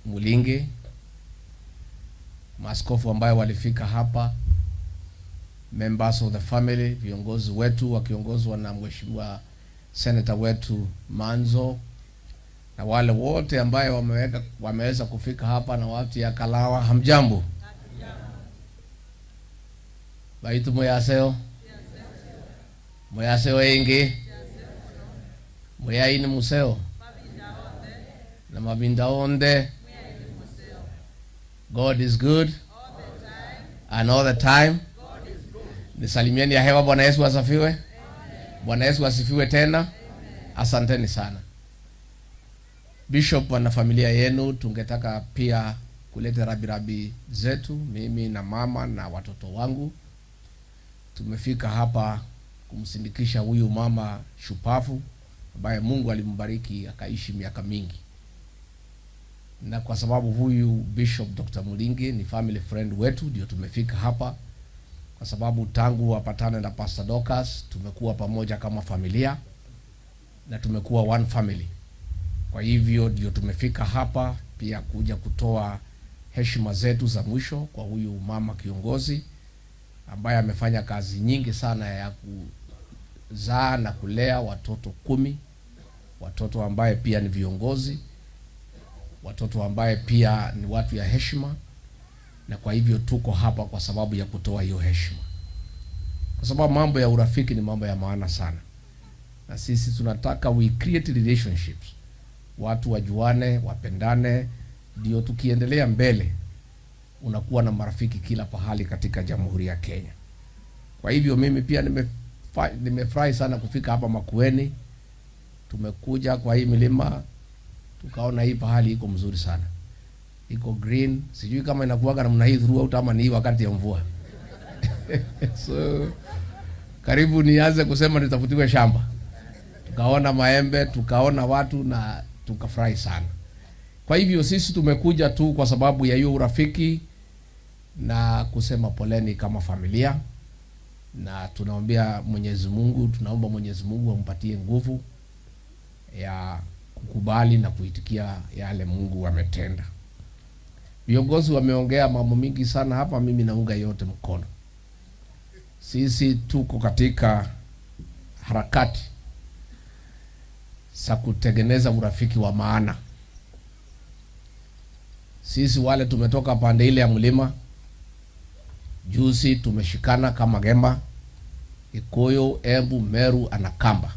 Mulinge, maaskofu ambayo walifika hapa, members of the family, viongozi wetu wakiongozwa na mheshimiwa senator wetu Manzo na wale wote ambayo wameweza kufika hapa na watu ya Kalawa, hamjambo? Baitu muyaseo, muyaseo ingi, muyaini museo na mabinda onde. God is good and all the time. Nisalimieni ya hewa. Bwana Yesu asifiwe. Bwana Yesu asifiwe tena. Asanteni sana Bishop na familia yenu. Tungetaka pia kuleta rabirabi zetu, mimi na mama na watoto wangu. Tumefika hapa kumsindikisha huyu mama shupavu ambaye Mungu alimbariki akaishi miaka mingi, na kwa sababu huyu Bishop Dr. Mulinge ni family friend wetu, ndio tumefika hapa, kwa sababu tangu wapatane na Pastor Dorcas tumekuwa pamoja kama familia na tumekuwa one family. Kwa hivyo ndio tumefika hapa pia kuja kutoa heshima zetu za mwisho kwa huyu mama kiongozi ambaye amefanya kazi nyingi sana ya kuzaa na kulea watoto 10, watoto ambaye pia ni viongozi, watoto ambaye pia ni watu ya heshima, na kwa hivyo tuko hapa kwa sababu ya kutoa hiyo heshima, kwa sababu mambo ya urafiki ni mambo ya maana sana, na sisi tunataka we create relationships, watu wajuane, wapendane, ndio tukiendelea mbele unakuwa na marafiki kila pahali katika Jamhuri ya Kenya. Kwa hivyo mimi pia nimefurahi sana kufika hapa Makueni. Tumekuja kwa hii milima tukaona hii pahali iko mzuri sana, iko green. Sijui kama inakuwaga namna hii throughout ama ni hii wakati ya mvua. So karibu nianze kusema nitafutiwe shamba. Tukaona maembe, tukaona watu na tukafurahi sana. Kwa hivyo sisi tumekuja tu kwa sababu ya hiyo urafiki na kusema poleni kama familia, na tunaombea Mwenyezi Mungu, tunaomba Mwenyezi Mungu ampatie nguvu ya kukubali na kuitikia yale Mungu ametenda. Viongozi wameongea mambo mingi sana hapa, mimi naunga yote mkono. Sisi tuko katika harakati za kutengeneza urafiki wa maana. Sisi wale tumetoka pande ile ya mlima, juzi tumeshikana kama Gemba, Kikuyu, Embu, Meru na Kamba,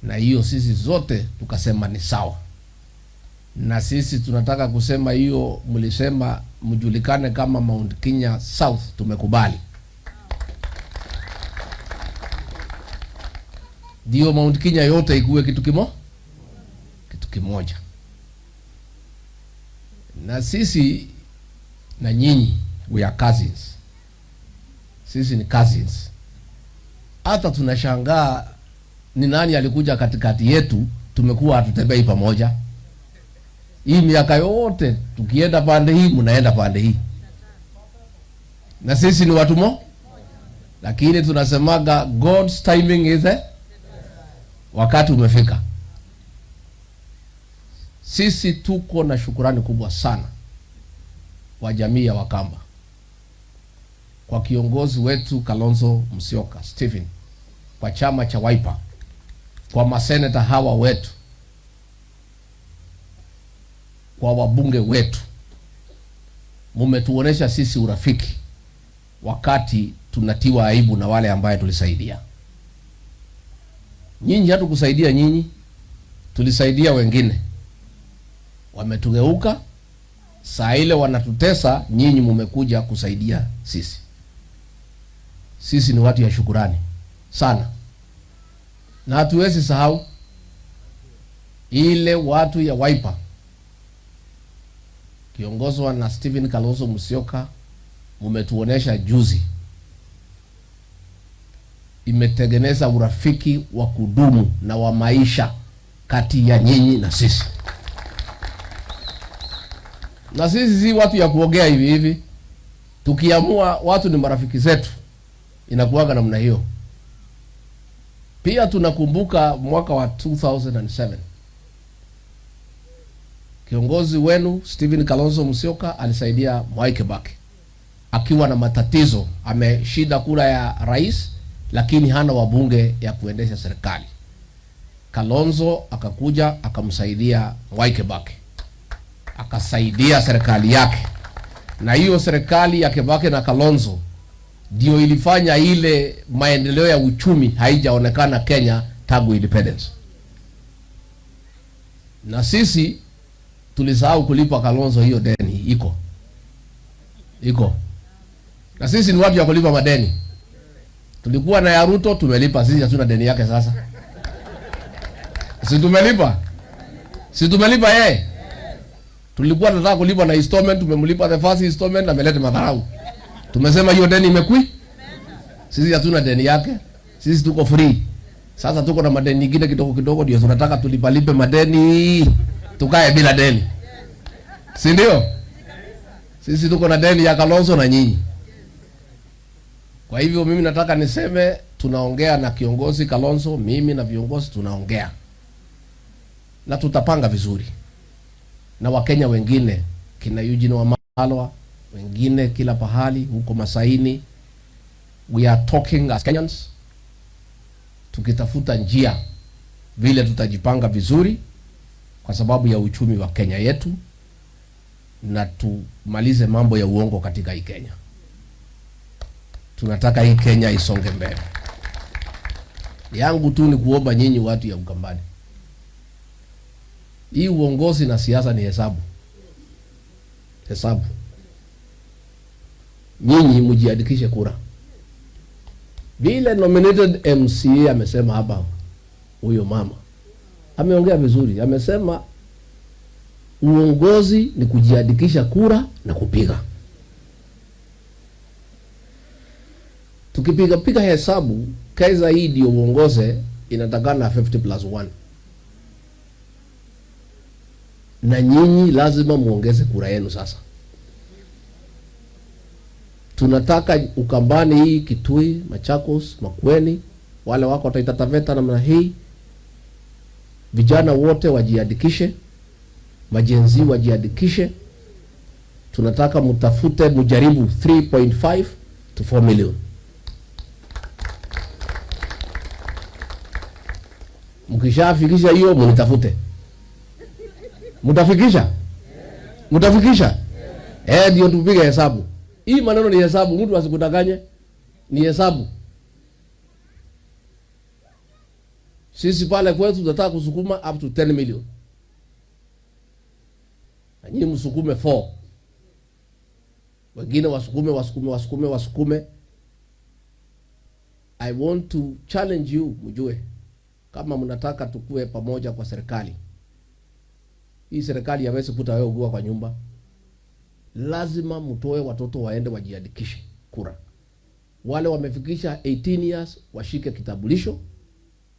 na hiyo sisi zote tukasema ni sawa. Na sisi tunataka kusema hiyo, mlisema mjulikane kama Mount Kenya South, tumekubali. Ndio Mount Kenya yote ikuwe kitu kimoja. Na sisi na nyinyi we are cousins. Sisi ni cousins. Hata tunashangaa ni nani alikuja katikati yetu, tumekuwa hatutembei pamoja. Hii miaka yote tukienda pande hii mnaenda pande hii. Na sisi ni watu mo, lakini tunasemaga God's timing is a, wakati umefika. Sisi tuko na shukurani kubwa sana kwa jamii ya Wakamba, kwa kiongozi wetu Kalonzo Musyoka Stephen, kwa chama cha Wiper, kwa maseneta hawa wetu, kwa wabunge wetu. Mumetuonesha sisi urafiki wakati tunatiwa aibu na wale ambaye tulisaidia. Nyinyi hatukusaidia nyinyi, tulisaidia wengine. Wametugeuka, saa ile wanatutesa, nyinyi mumekuja kusaidia sisi. Sisi ni watu ya shukurani sana. Na hatuwezi sahau ile watu ya Wiper kiongozwa na Stephen Kalonzo Musyoka, mumetuonesha juzi, imetengeneza urafiki wa kudumu na wa maisha kati ya nyinyi na sisi. Na sisi si watu ya kuongea hivi hivi. Tukiamua watu ni marafiki zetu, inakuwaga namna hiyo. Pia tunakumbuka mwaka wa 2007 Kiongozi wenu Stephen Kalonzo Musyoka alisaidia Mwai Kibaki akiwa na matatizo, ameshinda kura ya rais, lakini hana wabunge ya kuendesha serikali. Kalonzo akakuja akamsaidia Mwai Kibaki, akasaidia serikali yake, na hiyo serikali ya Kibaki na Kalonzo ndio ilifanya ile maendeleo ya uchumi haijaonekana Kenya tangu independence. Na sisi tulisahau kulipa Kalonzo hiyo deni, iko iko, na sisi ni watu ya kulipa madeni. Tulikuwa na ya Ruto tumelipa, sisi hatuna deni yake sasa. Si tumelipa? Si tumelipa yeye? Tulikuwa tunataka kulipa na installment, tumemlipa the first installment, ameleta madharau. Tumesema hiyo deni imekwisha. Sisi hatuna deni yake. Sisi tuko free. Sasa tuko na madeni nyingine kidogo kidogo, ndio tunataka tulipalipe madeni, tukae bila deni, si ndio? Sisi tuko na deni ya Kalonzo na nyinyi. Kwa hivyo mimi nataka niseme, tunaongea na kiongozi Kalonzo, mimi na viongozi tunaongea na tutapanga vizuri na Wakenya wengine kina Eugene Wamalwa, wengine kila pahali huko Masaini. We are talking as Kenyans, tukitafuta njia vile tutajipanga vizuri kwa sababu ya uchumi wa Kenya yetu, na tumalize mambo ya uongo katika hii Kenya. Tunataka hii Kenya isonge mbele. Yangu tu ni kuomba nyinyi watu ya Ukambani, hii uongozi na siasa ni hesabu, hesabu. Nyinyi mjiandikishe kura vile nominated MCA amesema hapa. Huyo mama ameongea vizuri, amesema uongozi ni kujiandikisha kura na kupiga. Tukipiga piga hesabu, Kaiza hii ndio uongoze, inatakana 50 plus 1, na nyinyi lazima muongeze kura yenu. Sasa tunataka Ukambani hii, Kitui, Machakos, Makueni, wale wako Taita Taveta namna hii, vijana wote wajiandikishe, ma-Gen Z wajiandikishe. Tunataka mtafute, mjaribu 3.5 to 4 million. Mkishafikisha hiyo mnitafute. Mtafikisha? Mtafikisha? Eh, ndio tupige hesabu. Hii maneno ni hesabu, mtu asikudanganye. Ni hesabu. Sisi pale kwetu tunataka kusukuma up to 10 million. Na nyinyi msukume 4. Wengine wasukume, wasukume, wasukume, wasukume. I want to challenge you, mjue kama mnataka tukue pamoja kwa serikali. Hii serikali haiwezi kuta wewe ukiwa kwa nyumba. Lazima mtoe watoto waende wajiandikishe kura. Wale wamefikisha 18 years washike kitambulisho.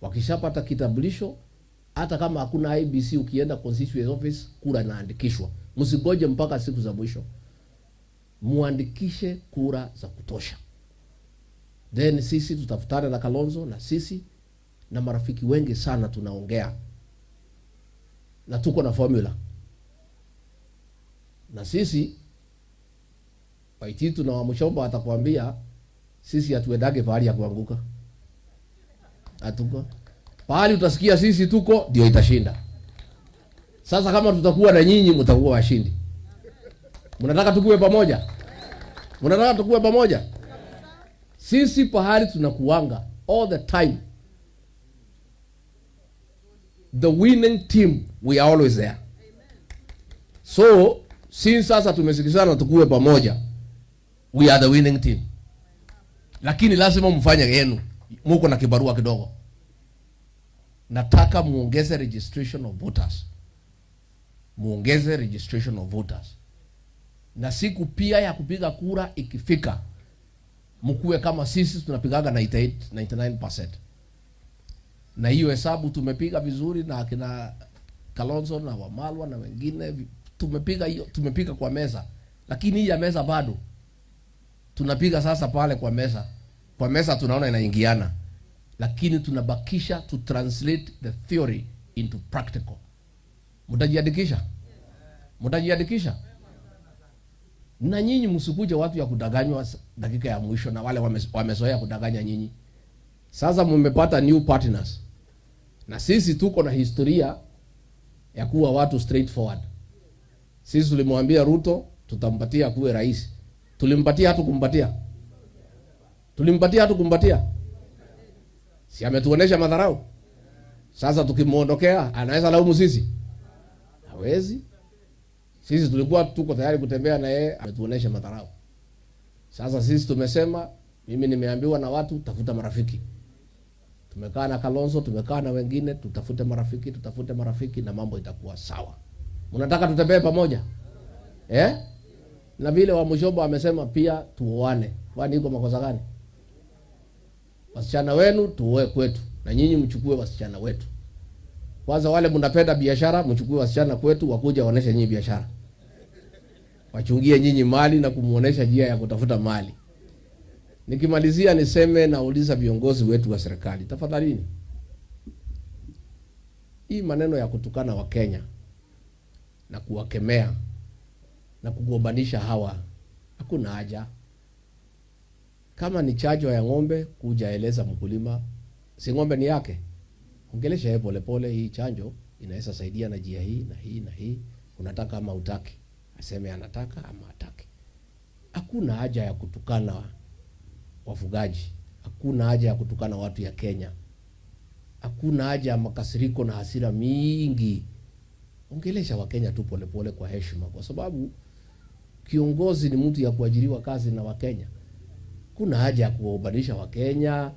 Wakishapata kitambulisho, hata kama hakuna IEBC, ukienda constituency office kura inaandikishwa. Msigoje mpaka siku za mwisho. Muandikishe kura za kutosha. Then sisi tutafutana na Kalonzo na sisi na marafiki wengi sana tunaongea na tuko na formula. Na sisi Waititu na Wamuchomba watakwambia sisi hatuendage pahali ya kuanguka. Hatuko. Pahali utasikia sisi tuko ndio itashinda. Sasa kama tutakuwa na nyinyi mtakuwa washindi. Mnataka tukue pamoja? Mnataka tukue pamoja? Sisi pahali tunakuanga all the time. The winning team, we are always there. So, since sasa tumesikizana tukue pamoja, we are the winning team. Lakini lazima mfanye yenu. Muko na kibarua kidogo. Nataka muongeze registration of voters. Muongeze registration of voters. Na siku pia ya kupiga kura ikifika, mkuwe kama sisi tunapigaga 98, 99%. Na hiyo hesabu tumepiga vizuri na akina Kalonzo na Wamalwa na wengine, tumepiga hiyo, tumepiga kwa meza. Lakini hii ya meza bado tunapiga sasa pale kwa meza. Kwa meza tunaona inaingiana. Lakini tunabakisha to translate the theory into practical. Mtajiandikisha? Mtajiandikisha? Na nyinyi msikuje watu ya kudanganywa dakika ya mwisho na wale wamezoea kudanganya nyinyi. Sasa mmepata new partners. Na sisi tuko na historia ya kuwa watu straightforward. Sisi tulimwambia Ruto tutampatia kuwe rais. Tulimpatia, hatukumpatia? Tulimpatia, hatukumpatia? Si ametuonesha madharau? Sasa tukimuondokea anaweza laumu sisi? Hawezi. Sisi tulikuwa tuko tayari kutembea na yeye, ametuonesha madharau. Sasa sisi tumesema, mimi nimeambiwa na watu, tafuta marafiki. Tumekaa na Kalonzo, tumekaa na wengine, tutafute marafiki, tutafute marafiki na mambo itakuwa sawa. Mnataka tutembee pamoja? Eh? Na vile wa Mushobo amesema pia tuoane. Kwani iko makosa gani? Wasichana wenu tuoe kwetu na nyinyi mchukue wasichana wetu. Kwanza wale mnapenda biashara, mchukue wasichana kwetu wakuja waoneshe nyinyi biashara. Wachungie nyinyi mali na kumuonesha njia ya kutafuta mali. Nikimalizia niseme, nauliza viongozi wetu wa serikali, tafadhalini, hii maneno ya kutukana Wakenya na kuwakemea na kugombanisha hawa, hakuna haja. Kama ni chanjo ya ng'ombe, kuja eleza mkulima, si ng'ombe ni yake, ongelesha yeye polepole, hii chanjo inaweza saidia na njia hii na hii na hii, unataka ama hutaki? Aseme anataka ama hataki. Hakuna haja ya kutukana wafugaji, hakuna haja ya kutukana watu ya Kenya, hakuna haja ya makasiriko na hasira mingi. Ongelesha Wakenya tu polepole kwa heshima, kwa sababu kiongozi ni mtu ya kuajiriwa kazi na Wakenya. Kuna haja ya kuwaunganisha Wakenya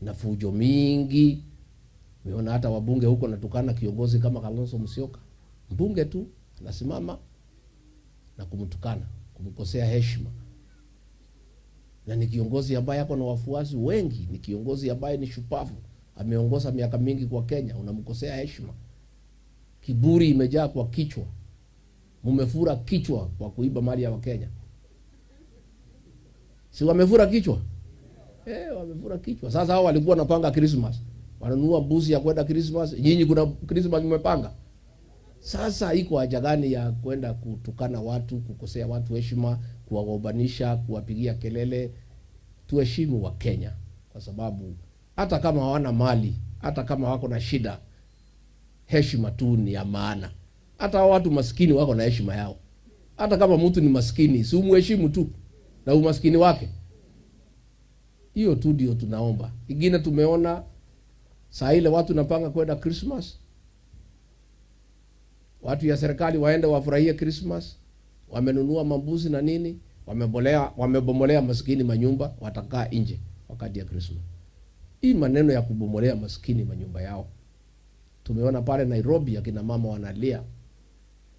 na fujo mingi. Umeona hata wabunge huko natukana kiongozi kama Kalonzo Musyoka, mbunge tu anasimama na kumtukana, kumkosea heshima, na ni kiongozi ambaye ako na wafuasi wengi, ni kiongozi ambaye ni shupavu, ameongoza miaka mingi kwa Kenya, unamkosea heshima. Kiburi imejaa kwa kichwa, mumefura kichwa kwa kuiba mali ya Wakenya. Si wamefura kichwa? Wamefura kichwa. Sasa hao walikuwa wanapanga Christmas, wananunua mbuzi ya kwenda Christmas. Nyinyi kuna Christmas mmepanga? Sasa iko haja gani ya kwenda kutukana watu, kukosea watu heshima, kuwagombanisha, kuwapigia kelele? Tuheshimu Wakenya, kwa sababu hata kama hawana mali, hata kama wako na shida, heshima tu ni ya maana. Hata watu maskini wako na heshima yao. Hata kama mtu ni maskini, si umuheshimu tu na umaskini wake. Hiyo tu ndio tunaomba. Ingine tumeona saa ile watu napanga kwenda Christmas, watu ya serikali waende wafurahie Christmas, wamenunua mambuzi na nini, wamebomolea maskini manyumba, watakaa nje wakati ya Christmas. Hii maneno ya kubomolea maskini manyumba yao, tumeona pale Nairobi akina mama wanalia,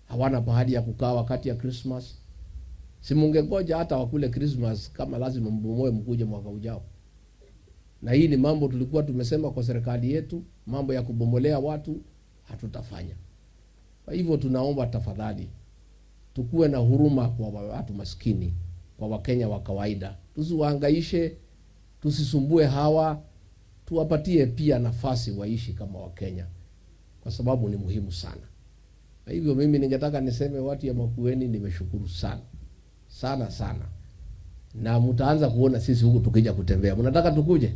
hawana pahali ya kukaa wakati ya Christmas. Si mungengoja hata wakule Christmas, kama lazima mbomoe mkuje mwaka ujao. Na hii ni mambo tulikuwa tumesema kwa serikali yetu, mambo ya kubomolea watu hatutafanya. Kwa hivyo tunaomba tafadhali, tukuwe na huruma kwa watu maskini, kwa Wakenya wa kawaida, tusiwahangaishe, tusisumbue hawa, tuwapatie pia nafasi waishi kama Wakenya, kwa sababu ni muhimu sana. Kwa hivyo mimi ningetaka niseme watu ya Makueni, nimeshukuru sana sana sana, na mtaanza kuona sisi huku tukija kutembea. Mnataka tukuje?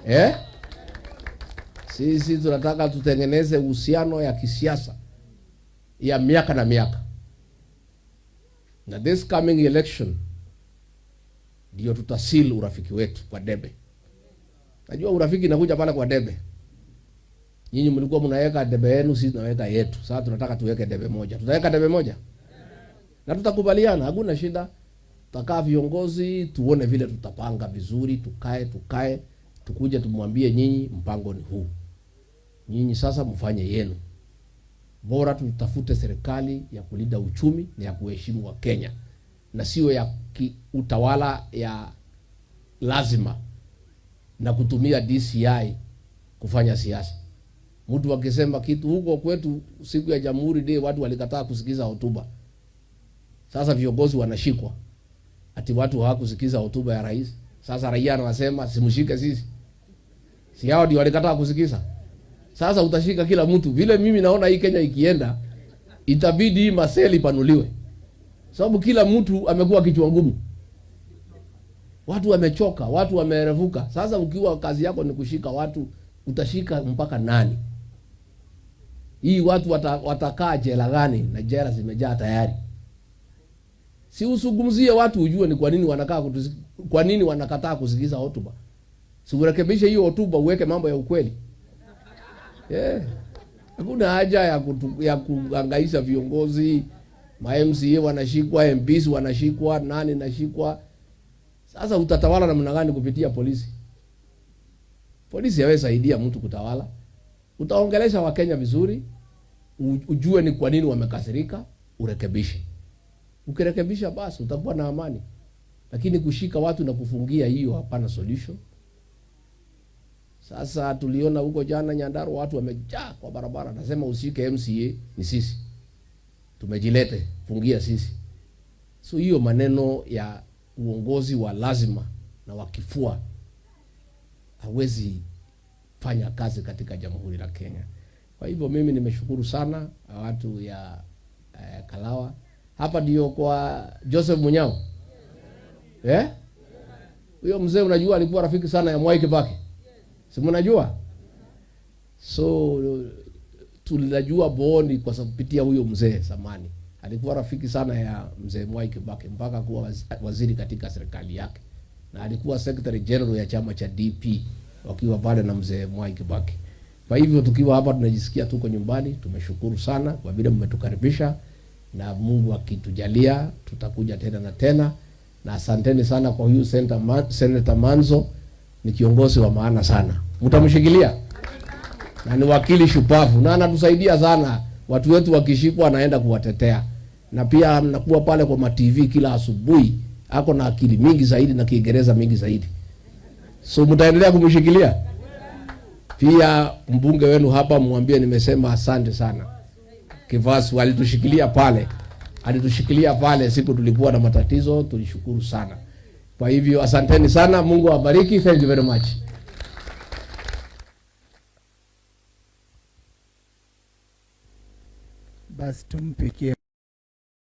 Eh? Sisi tunataka tutengeneze uhusiano ya kisiasa ya miaka na miaka, na this coming election ndio tutaseal urafiki wetu kwa debe. Najua urafiki inakuja pale kwa debe. Nyinyi mlikuwa mnaweka debe yenu, sisi tunaweka yetu. Sasa tunataka tuweke debe moja. Tutaweka debe moja na tutakubaliana, hakuna shida. Tutakaa viongozi tuone vile tutapanga vizuri, tukae tukuje tumwambie nyinyi mpango ni huu, nyinyi sasa mfanye yenu. Bora tutafute serikali ya kulinda uchumi na ya kuheshimu wa Kenya na sio ya utawala ya lazima na kutumia DCI kufanya siasa. Mtu akisema kitu huko kwetu siku ya Jamhuri Day watu walikataa kusikiza hotuba. Sasa viongozi wanashikwa ati watu hawakusikiza hotuba ya rais. Sasa raia anasema simshike sisi. Si hao ndio walikataa kusikiza. Sasa utashika kila mtu. Vile mimi naona hii Kenya ikienda, Itabidi hii maseli ipanuliwe, sababu kila mtu amekuwa kichwa ngumu, watu wamechoka, watu wamerevuka. Sasa ukiwa kazi yako ni kushika watu, utashika mpaka nani? Hii watu watakaa jela gani? Na jela zimejaa tayari. Si usungumzie watu ujue ni kwa nini wanakaa kwa nini wanakataa kusikiza hotuba. Si urekebishe hiyo hotuba uweke mambo ya ukweli. Yeah. Hakuna haja ya kuhangaisha viongozi, ma MCA wanashikwa, MPs wanashikwa, nani nashikwa. Sasa utatawala namna gani kupitia polisi? Polisi hawezi saidia mtu kutawala. Utaongelesha Wakenya vizuri, ujue ni kwa nini wamekasirika, urekebishe. Ukirekebisha basi utakuwa na amani. Lakini kushika watu na kufungia, hiyo hapana solution. Sasa tuliona huko jana Nyandarua watu wamejaa kwa barabara. Nasema usike MCA ni sisi. Tumejilete, fungia sisi. So hiyo maneno ya uongozi wa lazima na wa kifua hawezi fanya kazi katika Jamhuri la Kenya. Kwa hivyo mimi nimeshukuru sana watu ya Kalawa. Hapa ndio kwa Joseph Munyao. Eh? Huyo mzee unajua alikuwa rafiki sana ya Mwai Kibaki. Si mnajua? So tulijua Booni kwa sababu kupitia huyo mzee zamani. Alikuwa rafiki sana ya mzee Mwai Kibaki mpaka kuwa waziri katika serikali yake. Na alikuwa secretary general ya chama cha DP wakiwa pale na mzee Mwai Kibaki. Kwa hivyo tukiwa hapa tunajisikia tuko nyumbani. Tumeshukuru sana kwa vile mmetukaribisha, na Mungu akitujalia tutakuja tena na tena. Na asanteni sana kwa huyu Senator Manzo, ni kiongozi wa maana sana. Mtamshikilia? Na ni wakili shupavu na anatusaidia sana. Watu wetu wakishikwa anaenda kuwatetea. Na pia anakuwa pale kwa ma TV kila asubuhi. Ako na akili mingi zaidi na Kiingereza mingi zaidi. So mtaendelea kumshikilia? Pia mbunge wenu hapa mwambie nimesema asante sana. Kivasu alitushikilia pale. Alitushikilia pale siku tulikuwa na matatizo, tulishukuru sana. Kwa hivyo asanteni sana, Mungu awabariki. Thank you very much. Basi tumpikie